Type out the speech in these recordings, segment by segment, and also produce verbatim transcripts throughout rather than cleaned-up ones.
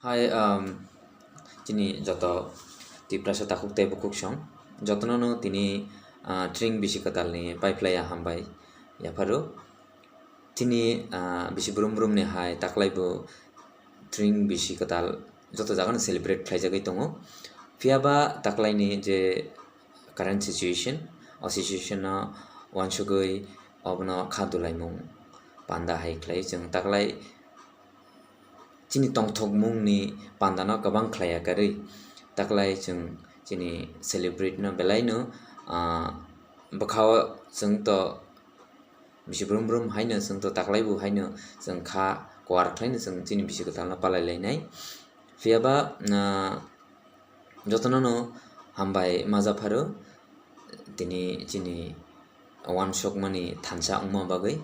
Hai, um, chini joto Tiprasa takhuk tei bukhuk song, jotono no tini, ah, tring bisi kwtal ni paiphlaiya hambai yapharo. Chini, ah, bisi brum brum ni hai taklai bo tring bisi kwtal joto jaga no celebrate khlaijagwi tongo. Phiya ba taklai ni je current situation, o situation no uansugwi obono kha dulaimung panda hai khlai chwng taklai chini tongthokmungni pandano kwbang khlaiya karwi, taklai chwng chini celebrate no belai no, ah, bwkhao chwng to bisi brum brum haino chwng to taklai bo haino chwng kha kuar khlaino chwng chini bisi kwtal no palai lainai. Phiya ba, ah, jotono no hambai maja pharo tini chini uansukmani thansa wngma bagwi,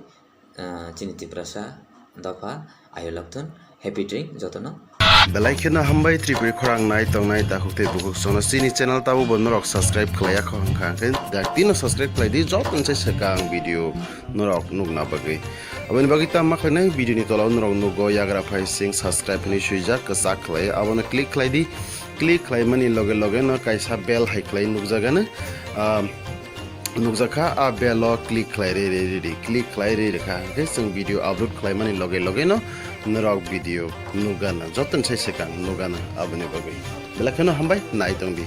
ah, chini Tiprasa dopha ayolabthun happy drink jotono. Belai kheno hambai Tripuri khorang nai tongnai takhuk tei bukhuk sono chini channel tabo bo norok subscribe khlaiya kho hwnkha hwnkhe dak tino subscribe khlai di joto se swkang video norok nukna bagwi. Aboni bagwi tamo khlainai video ni tola o norok nugo yagra phai sing subscribe hinwi swijak kwchak khlai abono click khlai di. Click khlaimani loge loge no kaisa bell hai khlai nukjagano, ah, nukjakha, a bell o click khlai re re re re, click khlai re re kha hwnkhe chwng video upload khlaimani loge loge no norok video nukgana joto se swkang nukgana aboni bagwi. Belai kheno hambai nai tongdi.